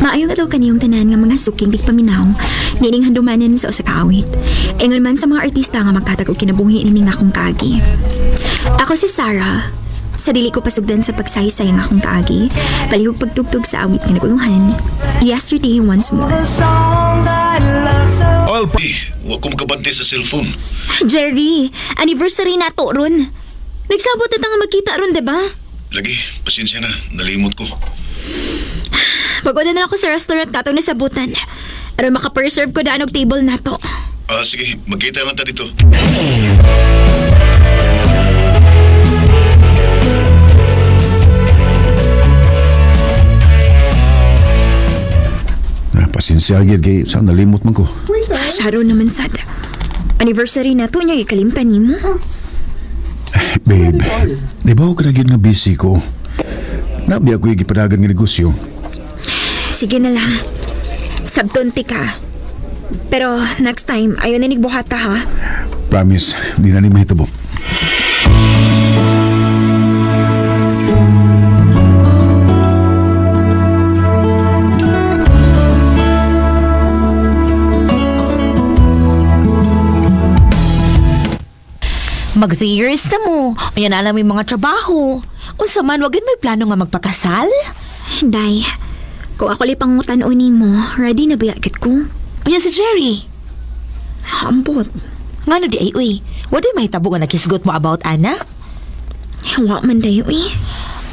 Maayong adlaw kaniyong tanan nga mga suking tigpaminaw, niining handumanan sa usa ka awit. Ingon man sa mga artista nga magkatag og kinabuhi nining akong kaagi. Ako si Sarah. Sa dili ko pasugdan sa pagsaysay ang akong kaagi, palihog pagtugtog sa awit nga naguluhan. Yesterday Once More. Oil Eh, wa ko makabante sa cellphone. Jerry, anniversary na to ron. Nagsabot na ta nga magkita ron, diba? Lagi, pasensya na. Nalimot ko. Pag-una na ako sa restaurant katong nasabutan. Aron makapreserve ko daan og table nato. Ah, sige, magkita lang ta dito. Ah, pasensya gyud kay sa nalimot man ko. Sharon naman sad. Anniversary na to niya ikalimtan nimo. Babe, di ba ako na nga busy ko? Nabi ako gipadagan nga negosyo. Sige na lang. Sabtonti ka. Pero next time, ayaw na nigbuhata ha. Promise, di na ni mahitabo. Mag 3 years na mo. Unya na alam yung mga trabaho. Unsa man, wag yun may plano nga magpakasal? Day, kung ako lipang mutan-o nimo, ready na ba yakit ko? Unya si Jerry. Ambot. Ngano di ay uy. Wa di mahitabo nga nakisgot mo about ana? Wa man dayo eh.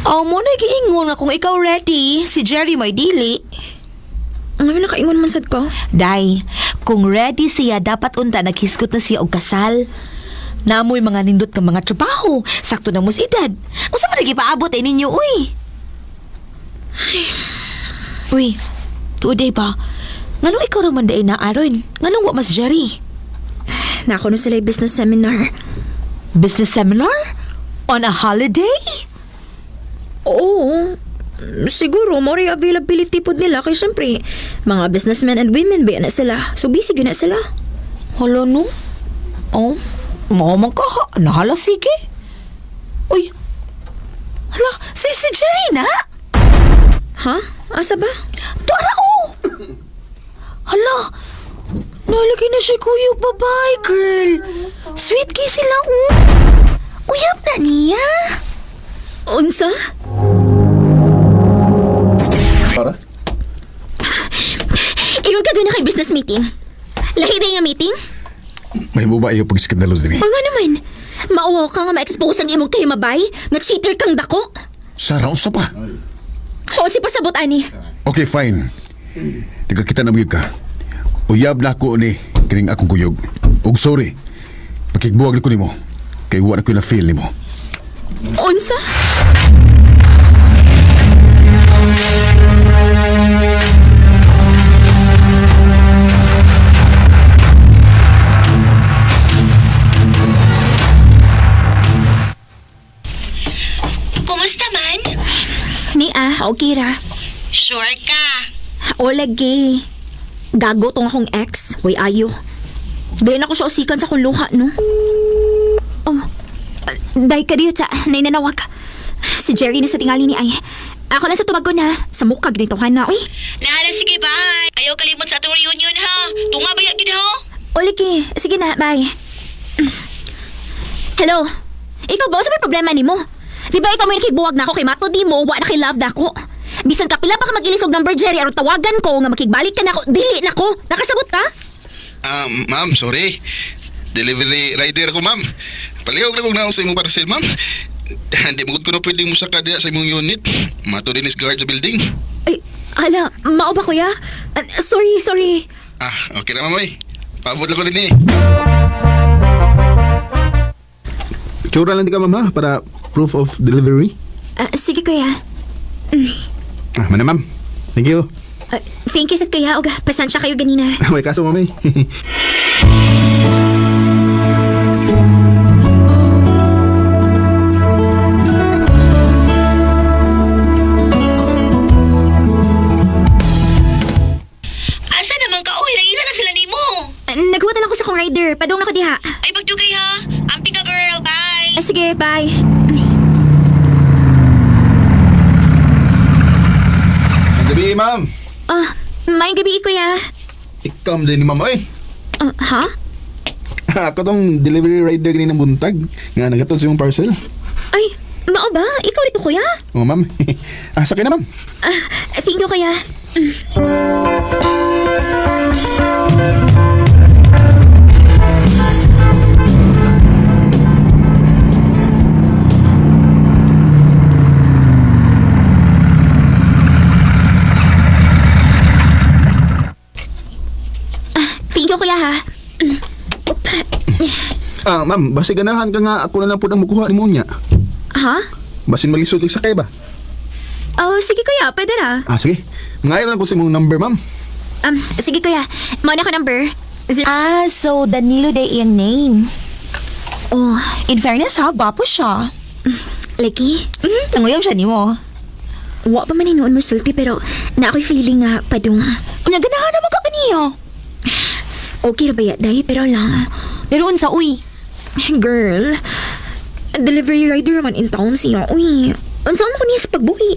Oh, mo na giingon nga kung ikaw ready, si Jerry may dili. Ngayon nakaingon man sad ko. Day, kung ready siya, dapat unta naghisgot na siya og kasal. Namoy mga nindot nga mga trabaho, sakto na mo sa edad. Unsa man nagipaabot ay ninyo, uy? Uy, tuoday ba? Nganong ikaw raman day na aron? Nganong wa mas Jerry? Nako no sila business seminar. Business seminar? On a holiday? Oo. Siguro, more availability pod nila kay syempre, mga businessmen and women ba na sila. So busy gyud na sila. Hala no? Oh, mao man ka ha. Nahala sige. Uy, hala, si Jerry na? Ha? Asa ba? Tuara oh! Hala! Nalagay na siya kuyog babae, girl. Sweet kay sila, oh. Uyab na niya. Unsa? Para? Ingon ka doon na kay business meeting. Lahi day nga meeting? Mahimo ba iyo pagskandalo dinhi? O nga naman, mauwaw ka nga ma-expose ang imong kahimabay, nga cheater kang dako. Sarah, unsa pa? O si pasabot ani. Okay, fine. Nagkakita na mo ka. Uyab na ako ni kining akong kuyog. Og sorry. Pakigbuwag ni ko nimo. Kay wa na ko na feel nimo. Unsa? Kumusta man? Ni ah, okay ra. Sure ka. O lagi. Gago tong akong ex. Way ayo. Dili na ko siya usikan sa akong luha, no? Oh, day ka diyo, ta. Nainanawag. Si Jerry na sa tingali ni Ay. Ako lang sa tumago na. Sa mukha ganito ka na, uy. Nahala, sige, bye. Ayaw kalimot sa atong reunion, ha? Tunga ba gid ha? O lagi. Sige na, bye. Hello? Ikaw ba? Sa may problema nimo? Di ba ikaw may nakigbuwag na ako kay Mato di mo, wa na kay love na ako. Bisan kapila pa ka mag-ilisog number Jerry aron tawagan ko nga makigbalik ka na ako, dili na ko. Nakasabot ka? Ah, ma'am, sorry. Delivery rider ako, ma'am. Palihog na kong naon sa imong parcel, ma'am. Hindi mo ko na pwedeng musaka diya sa imong unit. Mato din is guard sa building. Ay, ala, mao ba kuya? Ah, sorry, sorry. Ah, okay na, ma'am, oy. Paabot lang ko din eh. Tsura lang di ka, ma'am, ha? Para proof of delivery. Ah, sige kuya. Ah, mana, ma'am. Thank you. Ah, thank you sa kuya. Oga, pasensya kayo ganina. May kaso, ma'am, eh. Asa naman ka, uy? Nakita na sila nimo. Ah, naghuwat na lang ako sa kong rider. Padung na ko diha. Ay, pagdugay, ha? Amping ka, girl. Bye. Ah, sige, bye. Gabi, ma'am. Ah, may gabi, kuya. Ikaw din ni mama eh. Ah, ha? Ako tong delivery rider ganin ng buntag. Nga nagatod sa imong parcel. Ay, mao ba? Ikaw rito, kuya? Oh, ma'am. Sakay na, ma'am. Ah, thank you, kuya. Ah, thank you, kuya, ha? Oop. Ah, ma'am, basi ganahan ka nga ako na lang po ang mukuha ni mo niya. Ha? Basin malisod kag sakay ba? Oh, sige, kuya. Pwede ra. Ah, sige. Ngayon lang ko sa imong number, ma'am. Sige, kuya. Mao na ko number. Zero. Ah, so Danilo day iyang name. Oh, In fairness ha, gwapo siya. lagi. Nanguyab siya nimo. Wa pa man hinuon mo sulti pero na ako'y feeling nga padung. Unya ganahan naman ka kaniya. Okay ra ba ya, day? Pero lang. Pero unsa uy? Girl, delivery rider man in town siya. Uy, unsa man ko niya sa pagbuhi?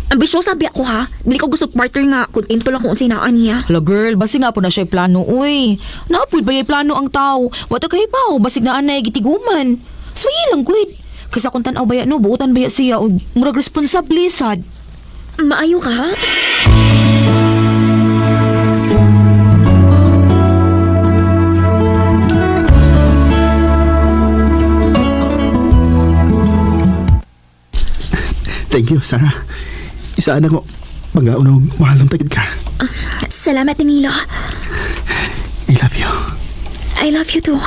Ambisyosa biya ko ha. Dili ko gusto partner nga kontento lang kung unsay naa niya. Hala girl, basig na po na siya plano uy. Naapod ba yung plano ang tao? Wata kay pa basig na anay gitiguman. So lang gud. Kaysa kung tan-aw ba ya, no, buutan ba ya siya og murag responsable sad. Maayo ka ha? Thank you, Sarah. Isaan ako. Pagkaon og mahal ng tagid ka. Salamat, Danilo. I love you. I love you too.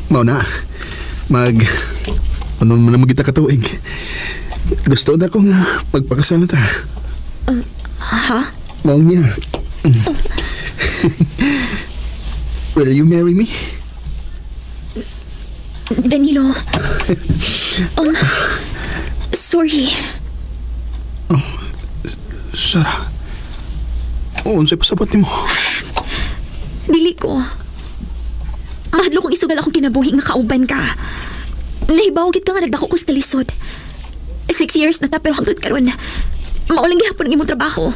Mao na. Mag ano man na magita ka tuig. Gusto na ko nga magpakasal na ta. Ha? Mao niya. Will you marry me? Danilo. Sorry. Sarah. Oo, unsay pasabot nimo? Dili ko. Mahadlo kong isugal akong kinabuhi nga kauban ka. Nahibaw gid ka nga nagdako ko sa kalisod. 6 years na ta pero hangtod karon. Maulang gihapon ang imong trabaho.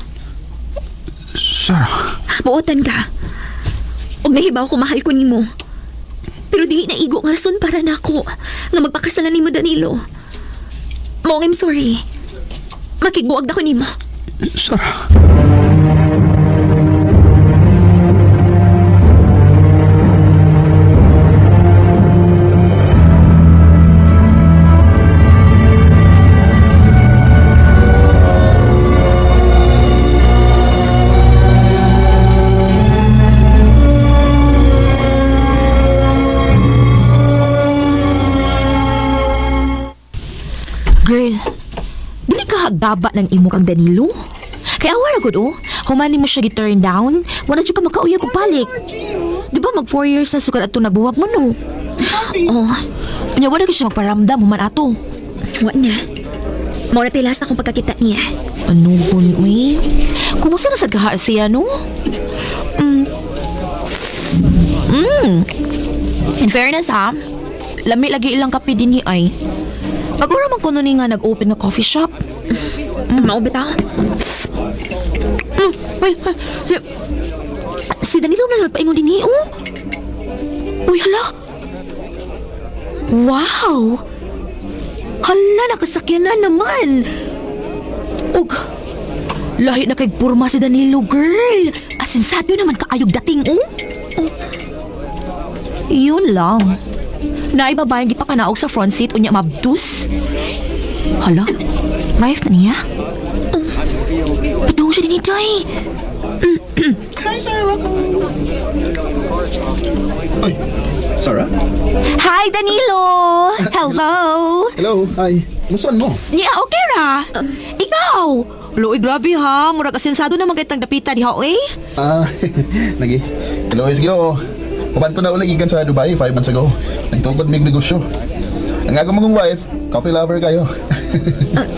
Sarah. Buotan ka. Og nahibaw ko mahal ko nimo. Pero dili na igo nga rason para nako nga magpakasalan nimo Danilo. Mong I'm sorry. Makigbuag na ko nimo. Sarah. Girl, dili ka hagaba ng imo kang Danilo. Kaya awara gud oh, human mo siya gi-turn down, wala jud ka makauyab og balik. Di ba mag 4 years na sukad ato nabuwag mo no? Oh, Unya wala gyud siya magparamdam human ato. wa na. Mao na tay last akong pagkakita niya. Ano gun uy? Kumusta na sad kaha siya no? In fairness ha, lami lagi ilang kape dinhi ay. Pag-ura man kuno ni nga nag-open nga coffee shop. Mao bitaw. Uy, ay, si Danilo na nagpaingon din oh. Uy, hala. Wow! Hala, nakasakyan na naman. Ug, lahi na kay purma si Danilo, girl. Asinsado naman kaayog dating, oh. Oh. Yun lang. Naibabayang gipakanaog sa front seat unya mabdus. Hala, wife na niya? Padung siya din ito eh. Ay, Sarah? Hi, Danilo! Hello! Hello, hi. Musuan mo? Yeah, okay ra. Ikaw! Loy, grabe ha. Murag asensado naman kay dapita diha, eh. Ah, lagi. Hello, is Ginoo. Uban ko na ulit gikan sa Dubai 5 months ago. Nagtukod mig negosyo. Ang ako mong wife, coffee lover kayo.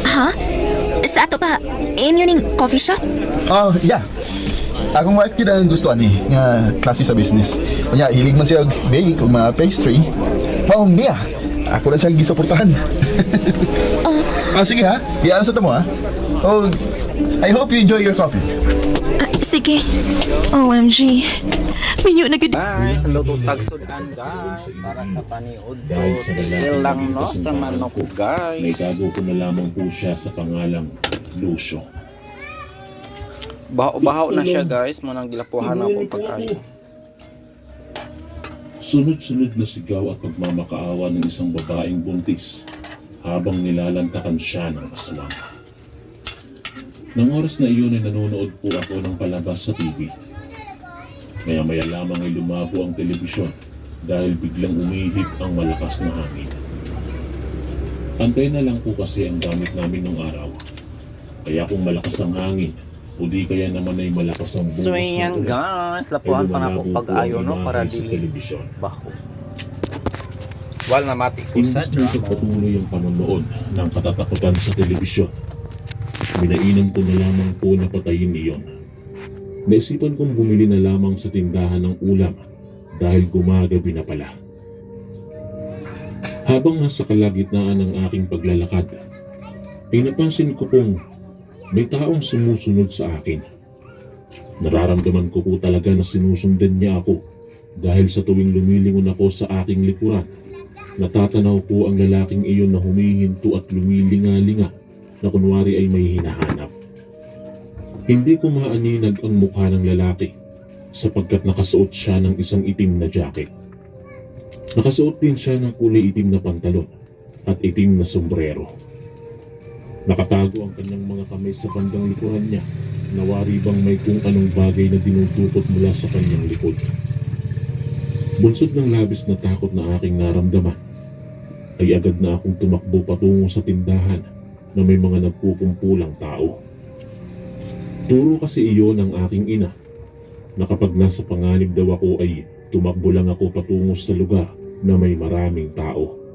Ha? Sa ato pa, inyo ning coffee shop? Oh, yeah. Akong wife gyud ang gusto ani nga klase sa business. Unya hilig man siya og bake ug mga pastry. Maong niya. Ako lang siyang gisuportahan. Ah, sige ha. Giyaan sa tamo ha. Oh, I hope you enjoy your coffee. Ah, sige. OMG. Minyo na gud. Guys, luto tagsudan guys para sa paniud to. Dahil sa Tigil lalaking lang naging no sa kasintahan manok ko, guys. Naitago ko na lamang po siya sa pangalang Lucio. Bahaw-bahaw na siya guys, mo nang gilapuhan ako pag-ayo. Sunod-sunod na sigaw at pagmamakaawa ng isang babaeng buntis habang nilalantakan siya ng aswang. Nang oras na iyon ay nanonood po ako ng palabas sa TV. Maya-maya lamang ay lumabo ang telebisyon dahil biglang umihip ang malakas na hangin. Antena lang po kasi ang gamit namin nung araw. Kaya kung malakas ang hangin, o di kaya naman ay malakas ang buhos So ng yan ulan, guys, ay lapuhan pa na lumalabo ako po ang pag-ayo no para imahe sa dili telebisyon. baho. Wal na mati ko sa Imbis na drama. ipagpatuloy ang panonood ng katatakutan sa telebisyon, minainam ko na lamang po na patayin iyon. Naisipan kong bumili na lamang sa tindahan ng ulam dahil gumagabi na pala. Habang nasa kalagitnaan ng aking paglalakad, ay napansin ko pong may taong sumusunod sa akin. Nararamdaman ko po talaga na sinusundan niya ako dahil sa tuwing lumilingon ako sa aking likuran, natatanaw ko ang lalaking iyon na humihinto at lumilinga-linga na kunwari ay may hinahanap. Hindi ko maaninag ang mukha ng lalaki sapagkat nakasuot siya ng isang itim na jacket. Nakasuot din siya ng kulay itim na pantalon at itim na sombrero. Nakatago ang kanyang mga kamay sa bandang likuran niya na wari bang may kung anong bagay na dinudukot mula sa kanyang likod. Bunsod ng labis na takot na aking naramdaman, ay agad na akong tumakbo patungo sa tindahan na may mga nagkukumpulang tao. Turo kasi iyon ang aking ina na kapag nasa panganib daw ako ay tumakbo lang ako patungo sa lugar na may maraming tao.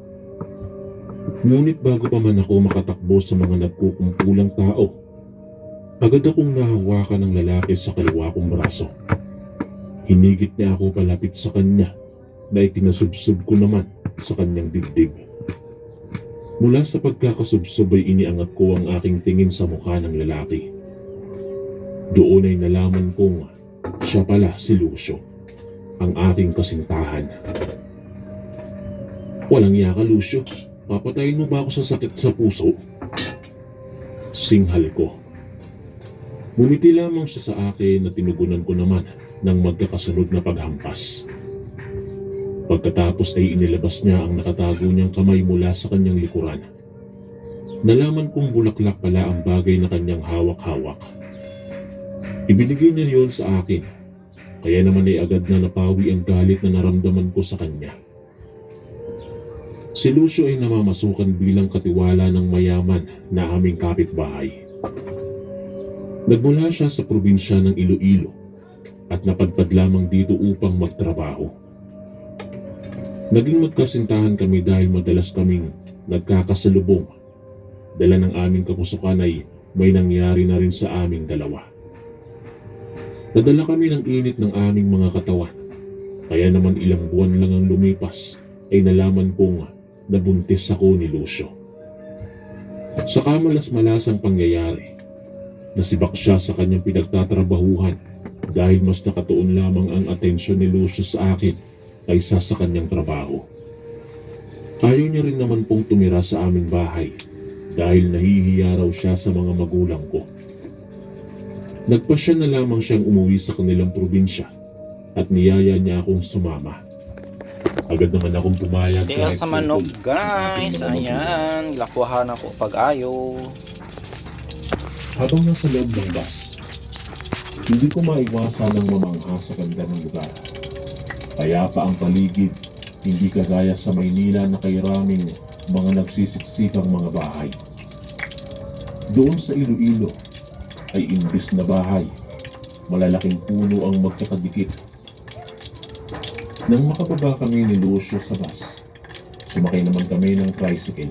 Ngunit bago pa man ako makatakbo sa mga nagkukumpulang tao, agad akong nahawakan ng lalaki sa kaliwa kong braso. Hinigit niya ako palapit sa kanya na ikinasubsob ko naman sa kanyang dibdib. Mula sa pagkakasubsob ay iniangat ko ang aking tingin sa mukha ng lalaki. Doon ay nalaman kong siya pala si Lucio, ang aking kasintahan. Walang iya ka, Lucio. Papatayin mo ba ako sa sakit sa puso? Singhal ko. Ngumiti lamang siya sa akin na tinugunan ko naman ng magkakasunod na paghampas. Pagkatapos ay inilabas niya ang nakatago niyang kamay mula sa kanyang likuran. Nalaman kong bulaklak pala ang bagay na kanyang hawak-hawak. Ibinigay niya yun sa akin, kaya naman ay agad na napawi ang galit na naramdaman ko sa kanya. Si Lucio ay namamasukan bilang katiwala ng mayaman na aming kapitbahay. Nagmula siya sa probinsya ng Iloilo at napadpad lamang dito upang magtrabaho. Naging magkasintahan kami dahil madalas kaming nagkakasalubong. Dala ng aming kapusukan ay may nangyari na rin sa aming dalawa. Nadala kami ng init ng aming mga katawan. Kaya naman ilang buwan lang ang lumipas ay nalaman kong nabuntis ako ni Lucio. Sa kamalas-malasang pangyayari, nasibak siya sa kanyang pinagtatrabahuhan dahil mas nakatuon lamang ang atensyon ni Lucio sa akin kaysa sa kanyang trabaho. Ayaw niya rin naman pong tumira sa aming bahay dahil nahihiya raw siya sa mga magulang ko. Nagpasya na lamang siyang umuwi sa kanilang probinsya at niyaya niya akong sumama. Agad naman akong pumayag Tingnan kahit sa manok tutol ang aking guys, mga magulang. ayan, gilapuhan ako pag-ayo. Habang nasa loob ng bus, hindi ko maiwasan ang mamangha sa ganda ng lugar. Kaya pa ang paligid, hindi kagaya sa Maynila na kay raming mga nagsisiksikan mga bahay. Doon sa Iloilo ay imbis na bahay, malalaking puno ang magkakadikit. Nang makababa kami ni Lucio sa bus, sumakay naman kami ng tricycle.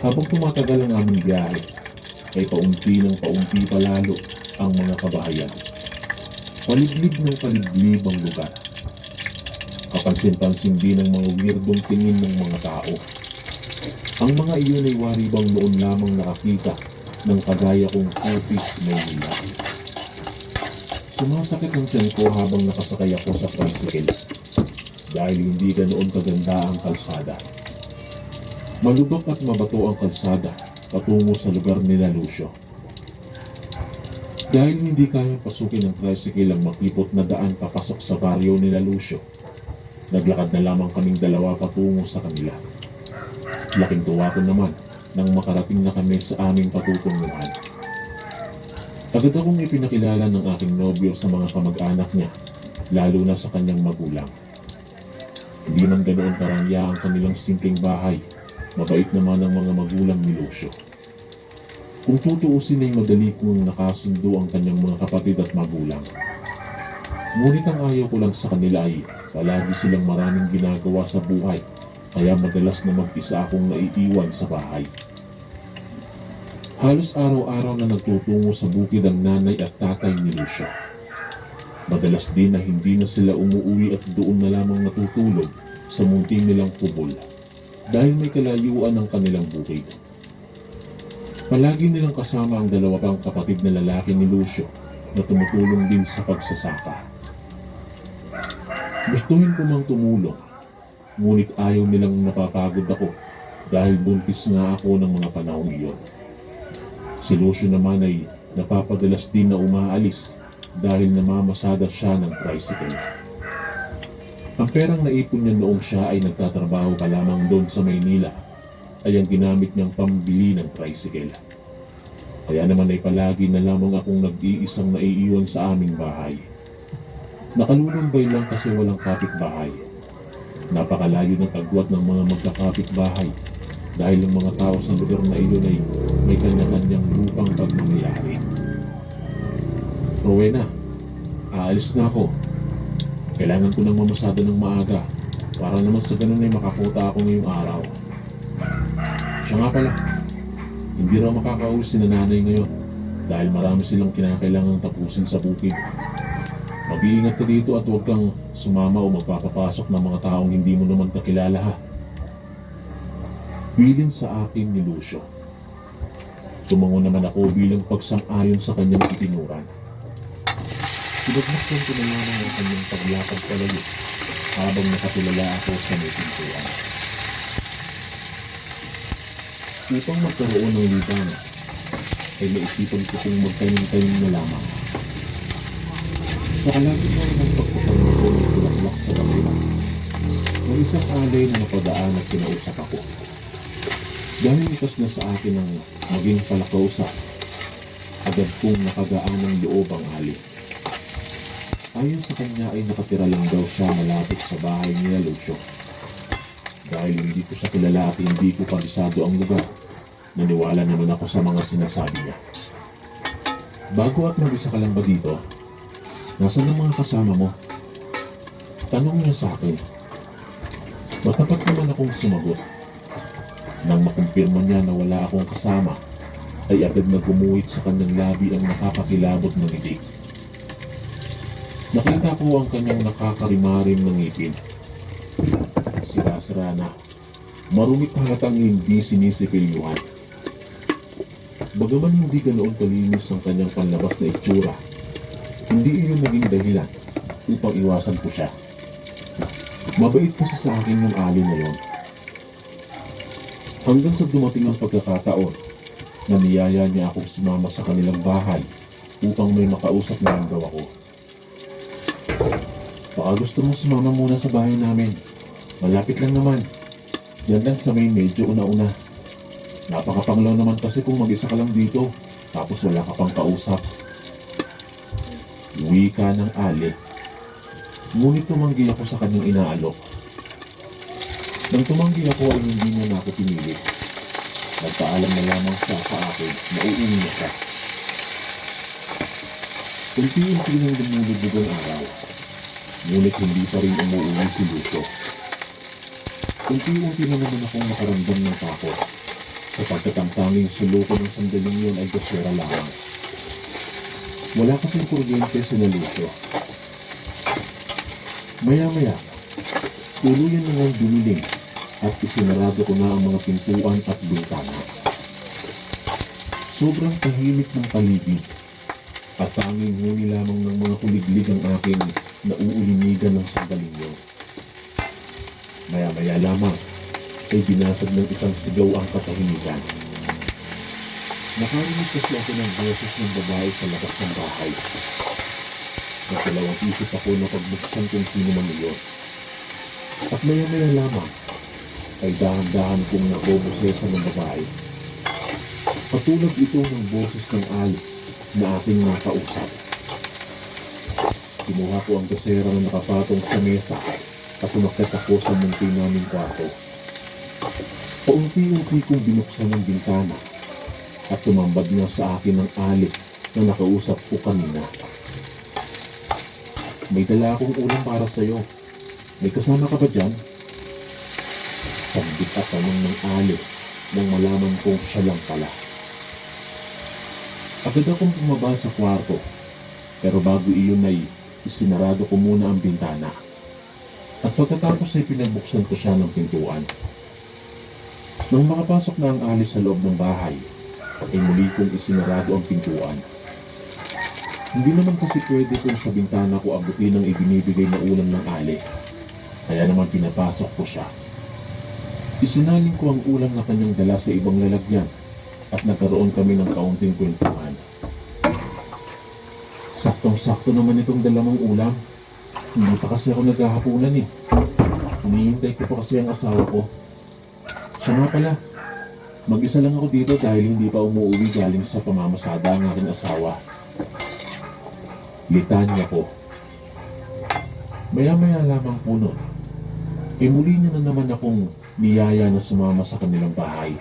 Habang tumatagal ang aming biyahe, ay paunti ng paunti palalo ang mga kabahayan. Paliblib ng paliblib ang lugar. Kapansin-pansin din ang mga weirdong tingin ng mga tao. Ang mga iyon ay wari bang noon lamang nakakita ng kagaya kong kutis Maynila. Sumasakit ang tiyan ko habang nakasakay ako sa tricycle dahil hindi ganoon kaganda ang kalsada. Malubak at mabato ang kalsada patungo sa lugar nila Lucio. Dahil hindi kayang pasukin ng tricycle ang makipot na daan papasok sa baryo nila Lucio, naglakad na lamang kaming dalawa patungo sa kanila. Laking tuwa ko naman nang makarating na kami sa aming patutunguhan. Agad akong ipinakilala ng aking nobyo sa mga kamag-anak niya, lalo na sa kanyang magulang. Hindi man ganoon karangya ang kanilang simpleng bahay, mabait naman ang mga magulang ni Lucio. Kung tutuusin ay madali kong nakasundo ang kanyang mga kapatid at magulang. Ngunit ang ayaw ko lang sa kanila ay palagi silang maraming ginagawa sa buhay, kaya madalas na mag-isa akong naiiwan sa bahay. Halos araw-araw na nagtutungo sa bukid ang nanay at tatay ni Lucio. Madalas din na hindi na sila umuwi at doon na lamang natutulog sa munti nilang kubol dahil may kalayuan ang kanilang bukid. Palagi nilang kasama ang dalawa pang kapatid na lalaki ni Lucio na tumutulong din sa pagsasaka. Gustuhin ko mang tumulong, ngunit ayaw nilang napapagod ako dahil buntis nga ako ng mga panahong iyon. Si Lucio naman ay napapadalas din na umaalis dahil namamasada siya ng tricycle. Ang perang naipon niya noong siya ay nagtatrabaho pa lamang doon sa Maynila ay ang ginamit niyang pambili ng tricycle. Kaya naman ay palagi na lamang akong nag-iisang naiiwan sa aming bahay. Nakalulumbay lang kasi walang kapitbahay. Napakalayo ng agwat ng mga magkakapitbahay dahil ang mga tao sa lugar na iyon ay may kanya-kanyang lupang pagmamayari. Rowena, aalis na ako. Kailangan ko nang mamasada ng maaga para naman sa ganun ay makakuta ako ngayong araw. Siya nga pala, hindi raw makakauwi si nanay ngayon dahil marami silang kinakailangang tapusin sa bukid. Mag-iingat ka dito at huwag kang sumama o magpapapasok ng mga taong hindi mo naman kakilala ha. Bilin sa akin ni Lucio. Tumango naman ako bilang pagsang-ayon sa kanyang itinuran. Pinagmasdan ko na lamang ang kanyang paglakad palayo habang nakatulala ako sa may pintuan. Upang magkaroon ng libangan, ay naisipan ko kung magtanim-tanim na lamang. Sa kalagitnaan ng pagtatanim ko ng bulaklak sa bakura, may isang alay na napadaan at kinausap ako. Dahil likas na sa akin ang maging palakausap, agad kong nakagaan ng loob ang ali. Ayon sa kanya ay nakatira lang daw siya malapit sa bahay nila Lucio. Dahil hindi ko siya kilala at hindi ko kabisado ang lugar, naniwala naman ako sa mga sinasabi niya. Bago at mag-isa ka lang ba dito? Nasaan ang mga kasama mo? Tanong niya sa akin. Matapat naman akong sumagot. Nang makumpirma niya na wala akong kasama, ay agad na gumuhit sa kanyang labi ang nakakakilabot ng ngiti. Nakita ko ang kanyang nakakarimarim ng ngipin. Sira-sira na. Marumit halatang hindi sinisipilyuhan. Bagaman hindi ganoon kalinis ang kanyang panlabas na itsura, hindi iyon naging dahilan upang iwasan ko siya. Mabait kasi sa akin ng ali na yon. Hanggang sa dumating ang pagkakataon na niyaya niya akong sumama sa kanilang bahay upang may makausap na lang daw ako. Baka gusto mong sumama muna sa bahay namin. Malapit lang naman. Diyan lang sa may medyo una-una. Napakapanglaw naman kasi kung mag-isa ka lang dito tapos wala ka pang kausap. Wika ng ali. Ngunit tumanggi ako sa kanyang inaalok. Nang tumanggi ako ay hindi niya na ako pinilit. Nagpaalam na lamang siya sa akin na uuwi na siya. Unti-unti nang lumulubog ang araw. Ngunit hindi pa rin umuwi si Lucio. Unti-unti na naman akong nakaramdam ng takot sapagkat ang tanging suluko ng sandaling yun ay basura lamang. Wala kasing kuryente sa Lucio. Maya-maya, tuluyan na ngang dumilim at isinarado ko na ang mga pintuan at bintana. Sobrang tahimik ng paligid at tanging huni lamang ng mga kuliglig ang aking nauulinigan ng sandaling yun. Maya-maya lamang ay binasag ng isang sigaw ang katahimikan. Nakarinig kasi ako ng boses ng babae sa labas ng bahay. Nagdalawang isip ako na pagbuksan kung sino man iyon. At maya-maya lamang ay dahan-dahan kong nabobosesan ng babae. Katulad ito ng boses ng Ali na aking nakausap. Kinuha ko ang gasera na nakapatong sa mesa at umakyat ako sa munti naming kwarto. Paunti-unti kong binuksan ang bintana at tumambad na sa akin ang Ali na nakausap ko kanina. May dala akong ulam para sa'yo. May kasama ka ba dyan? Sambit at tanong ng Ali nang malaman kong siya lang pala. Agad akong bumaba sa kwarto, pero bago iyon ay isinarado ko muna ang bintana. At pagkatapos ay pinagbuksan ko siya ng pintuan. Nang makapasok na ang Ali sa loob ng bahay, ay muli kong isinarado ang pintuan. Hindi naman kasi pwede kung sa bintana ko abutin ang ibinibigay na ulam ng Ali. Kaya naman pinapasok ko siya. Isinaling ko ang ulam na kanyang dala sa ibang lalagyan at nagkaroon kami ng kaunting kwentuhan. Saktong-sakto naman itong dalamang ulam. Hindi pa kasi ako naghahapunan eh. Hinihintay ko pa kasi ang asawa ko. Siya nga pala, mag-isa lang ako dito dahil hindi pa umuwi galing sa pamamasada ang aking asawa. Litanya ko. Maya-maya lamang po nun, eh muli niya na naman akong niyaya na sumama sa kanilang bahay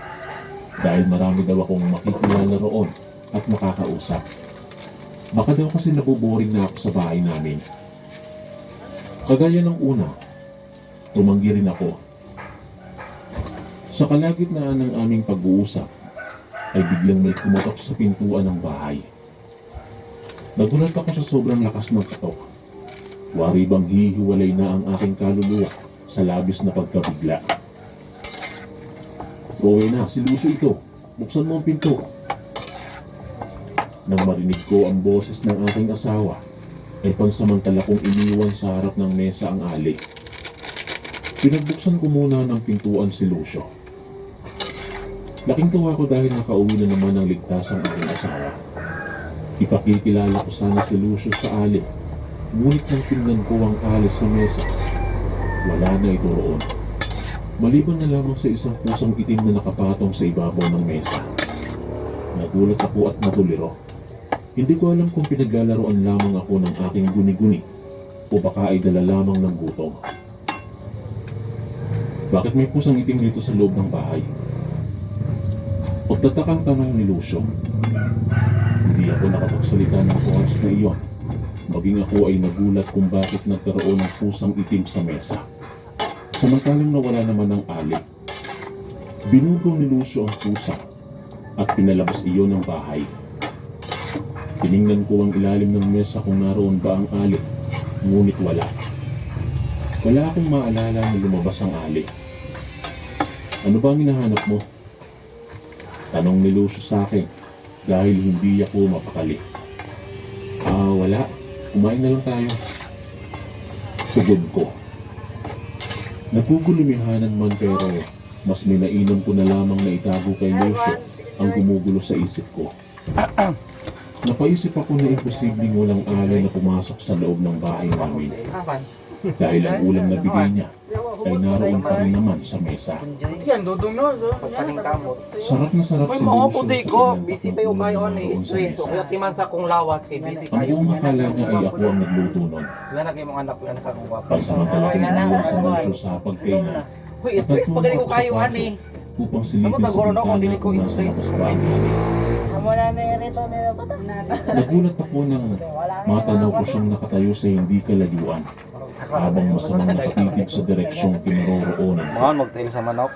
dahil marami daw akong makikilala roon at makakausap. Baka daw kasi naboboring na ako sa bahay namin. Kagaya ng una, tumanggi rin ako. Sa kalagitnaan ng aming pag-uusap, ay biglang may kumatok sa pintuan ng bahay. Nagulat ako sa sobrang lakas ng katok. Wari bang hihiwalay na ang aking kaluluwa sa labis na pagkabigla. Rowena, si Lucio ito. Buksan mo ang pinto. Nang marinig ko ang boses ng aking asawa, ay pansamantala kong iniwan sa harap ng mesa ang ali. Pinagbuksan ko muna ng pintuan si Lucio. Laking tuwa ko dahil nakauwi na naman ng ligtas ang aking asawa. Ipakikilala ko sana si Lucio sa ali. Ngunit nang tingnan ko ang ali sa mesa, wala na ito roon. Maliban na lamang sa isang pusang itim na nakapatong sa ibabaw ng mesa. Nagulat ako at natuliro. Hindi ko alam kung pinaglalaroan lamang ako ng aking guni-guni o baka ay dala lamang ng gutom. Bakit may pusang itim dito sa loob ng bahay? Pagtatakang tanong ni Lucio. Hindi ako nakapagsalita ng oras na iyon. Maging ako ay nagulat kung bakit nagkaroon ng pusang itim sa mesa. Samantalang nawala naman ang ali. Binugaw ni Lucio ang pusa at pinalabas iyon ng bahay. Tiningnan ko ang ilalim ng mesa kung naroon ba ang ali, ngunit wala. Wala akong maalala na lumabas ang ali. Ano ba ang hinahanap mo? Tanong ni Lucio sa akin dahil hindi ako mapakali. Ah, wala. Kumain na lang tayo. Tugon ko. Nagugulumihanan man pero mas minainom ko na lamang na itago kay Lucio ang gumugulo sa isip ko. Napaisip ako na imposibleng walang alay na pumasok sa loob ng bahay namin dahil ang ulam na bigay niya ay naroon pa rin naman sa mesa. Yan, dudong no. Pagkaling kamot. Sarap na sarap Uy, si mao Lucio po di sa ko. kanyang Busy tatlong pa yung ulam kayo na ni naroon sa stress. So, mesa. kaya timan sa kong lawas kay busy Ang kayo. buong akala niya ay ako ang nagluto nun. Wala na kayo mga anak ko, anak ko. Pansamantala kong iniwan si Lucio sa pagkainan Uy, at stress nagtungo pa gani ko ako sa kayo kwarto ani. upang Amo silipin sa taguro no kung bintana dili ko kung nasa stress. labas ba ang ali. Nagulat ako nang matanaw ko siyang nakatayo sa hindi kalayuan habang masamang nakatitig sa direksyong kinaroroonan ko. Mga magtail sa manok.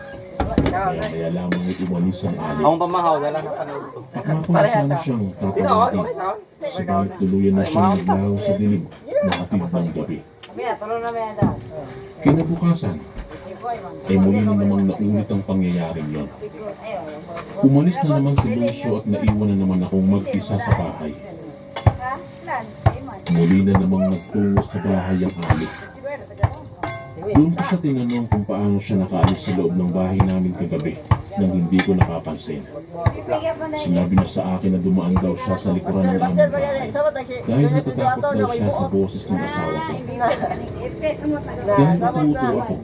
Maya-maya lamang ay umalis ang ali. Ang pamahaw dala na sa to. Akma ko na sana siyang Sino? tatawagin Okay na. Subalit tuluyan na siyang naglaho sa dilim na hatid ng gabi. Kinabukasan, ay muli na namang naulit ang pangyayaring yon. Umalis na naman si Lucio at naiwan na naman akong mag-isa sa bahay. Muli na namang nagtungo sa bahay ang alik. Doon ko siya tinanong kung paano siya nakaalis sa loob ng bahay namin kagabi nang hindi ko napapansin. Sinabi niya sa akin na dumaan daw siya sa likuran ng aming bahay dahil natatakot daw siya sa boses ng asawa ko. Dahil utu-uto ako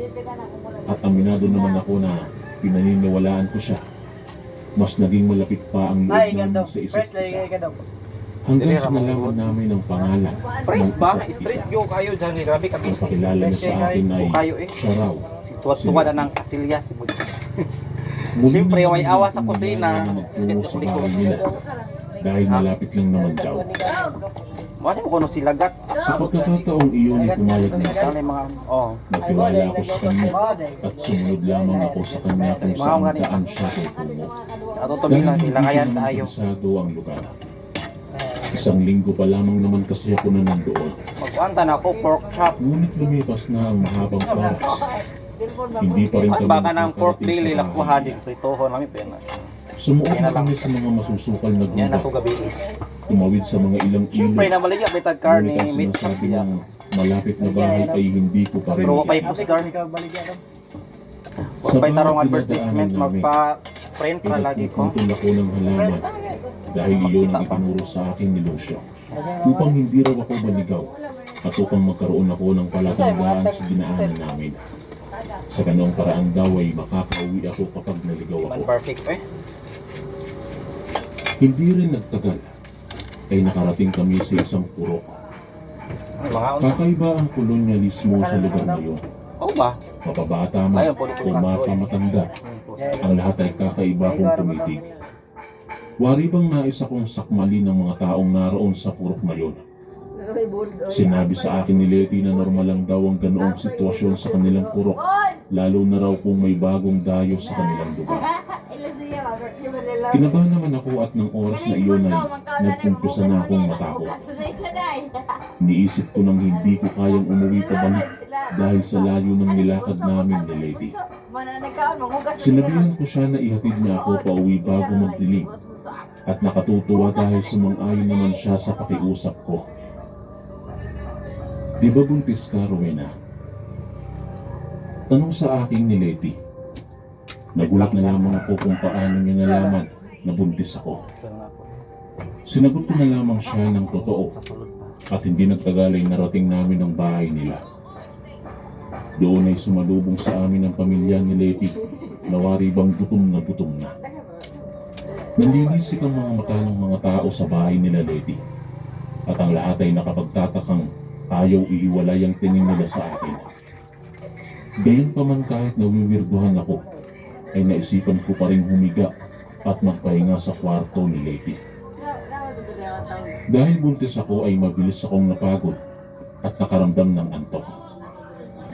at aminado naman ako na pinaniniwalaan ko siya, mas naging malapit pa ang loob Ay, namin ganito. sa isa't Press lagi isa. ka daw. Hanggang sa nalaman namin ang pangalan ng Press ba? isa't Stress isa. yo kayo dyan. Grabe ka Ang busy. pakilala niya sa akin ay Kayo eh. siya raw. Si tuwa-tuwa na ng kasilyas. Muli Siyempre, na may naman awa sa akong kusina. nalala na magtungo sa bahay nila dahil malapit lang naman daw. Wala mo kuno silagat. Sa pagkakataong iyon ay pumayag na ako. Ano yung mga oh. Nagtiwala ako sa kanya at sumunod lamang ako sa kanya kung saan daan siya tutungo. Ato Dahil tumila hindi ko ilangayan naman tayo. kabisado ang lugar. Isang linggo pa lamang naman kasi ako na nandoon. Magkuanta na ako pork chop. Ngunit lumipas na ang mahabang oras. Hindi pa rin Ano kami baka ng pork nakakarating sa belly bahay lakuha nila. din pritohon namin pa yan. Sumuot Yan na na lang. kami sa mga masusukal na Yan na gubat. to gabi. Tumawid sa mga ilang Siyempre ilog. na maligya may tag karne Ngunit ang meat sinasabi siya. ng malapit na bahay ay hindi ko pa rin Pero wa pay nakita. pusdar. Sa Wa pay tarong bawat advertisement dinadaanan namin, magpa print ra lagi ko. Pinagpuputol ako ng halaman dahil iyon ang itinuro sa akin ni Lucio upang hindi raw ako maligaw at upang magkaroon ako ng palatandaan sa dinaanan namin. Sa ganoong paraan daw ay makakauwi ako kapag naligaw Man ako. perfect eh. Hindi rin nagtagal ay nakarating kami sa isang purok. Ay, mga Kakaiba ang kolonyalismo sa lugar na yun. Oh ba? Mapabata man Ayun, puro o mapamatanda, ang lahat ay kakaiba kung tumitig. Wari bang nais akong sakmali ng mga taong naroon sa purok na yun? Sinabi sa akin ni Letty na normal lang daw ang ganoong sitwasyon sa kanilang purok, lalo na raw kung may bagong dayo sa kanilang lugar. Kinabahan naman ako at ng oras na iyon ay nag-umpisa na akong matakot. Niisip ko nang hindi ko kayang umuwi pabalik dahil sa layo ng nilakad namin ni Lady. Sinabihan ko siya na ihatid niya ako pauwi bago magdilim at nakatutuwa dahil sumang-ayon naman siya sa pakiusap ko. Di ba buntis ka, Rowena? Tanong sa akin ni Lady. Nagulat na lamang ako kung paano niya nalaman na buntis ako. Sinagot ko na lamang siya ng totoo at hindi nagtagal ay narating namin ang bahay nila. Doon ay sumalubong sa amin ang pamilya ni Leti na wari bang gutom na gutom na. Nanlilisik ang mga mata ng mga tao sa bahay nila Leti at ang lahat ay nakapagtatakang ayaw ihiwalay ang tingin nila sa akin. Gayunpaman kahit nawiwirduhan ako, ay naisipan ko pa rin humiga at magpahinga sa kwarto ni Leti. Dahil buntis ako ay mabilis akong napagod at nakaramdam ng antok.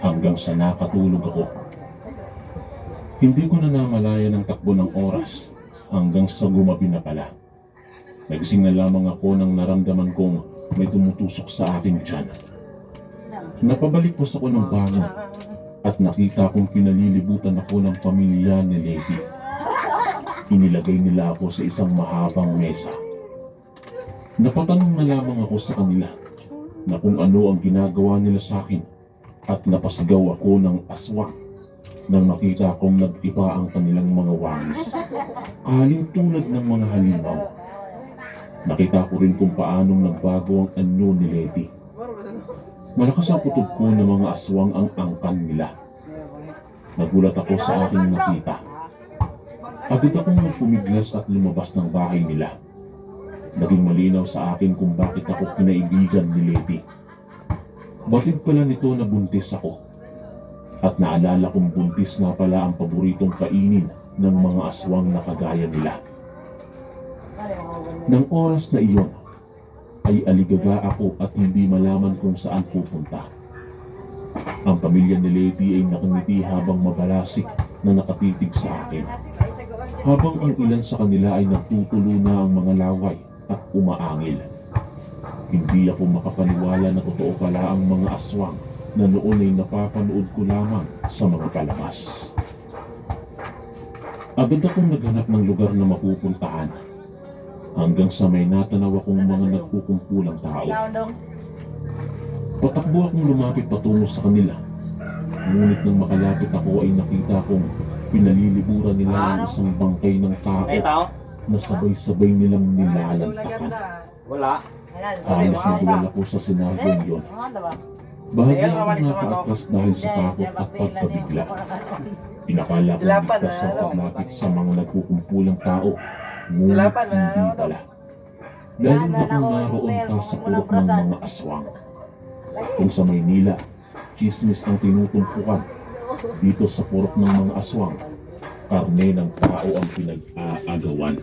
Hanggang sa nakatulog ako. Hindi ko na namalayan ang takbo ng oras hanggang sa gumabi na pala. Nagising na lamang ako nang naramdaman kong may tumutusok sa aking tiyan. Napabalikwas ako ng bangon at nakita kong pinalilibutan ako ng pamilya ni Lady. Inilagay nila ako sa isang mahabang mesa. Napatanong na lamang ako sa kanila na kung ano ang ginagawa nila sa akin at napasigaw ako ng aswak nang makita kong nag-iba ang kanilang mga wangis. Kahalin tulad ng mga halimaw. Nakita ko rin kung paanong nagbago ang anyo ni Leti. Malakas ang kutob ko ng mga aswang ang angkan nila. Nagulat ako sa aking nakita. Agad akong nagpumiglas at lumabas ng bahay nila. Naging malinaw sa akin kung bakit ako kinaibigan ni Lady. Batid pala nito na buntis ako. At naalala kong buntis nga pala ang paboritong kainin ng mga aswang na kagaya nila. Nang oras na iyon, ay aligaga ako at hindi malaman kung saan pupunta. Ang pamilya ni Lady ay nakangiti habang mabalasik na nakatitig sa akin. Habang ang ilan sa kanila ay nagtutulo na ang mga laway at umaangil. Hindi ako makapaniwala na totoo pala ang mga aswang na noon ay napapanood ko lamang sa mga palabas. Agad akong naghanap ng lugar na mapupuntahan hanggang sa may natanaw akong mga nagkukumpulang tao. Patakbo akong lumapit patungo sa kanila. Ngunit nang makalapit ako ay nakita kong pinaliliburan nila ang isang bangkay ng tao Ay, tao? na sabay-sabay nilang nilalantakan. Wala. Halos naduwal ako sa senaryong yon. Bahagya akong nakaatras dahil sa takot at pagkabigla. Inakala kong ligtas ang paglapit sa mga nagkukumpulang tao, ngunit hindi pala. Lalo na kung naroon ka sa purok ng mga aswang. Kung sa Maynila, chismis ang tinutumpukan. Dito sa purok ng mga aswang, karne ng tao ang pinag-aagawan.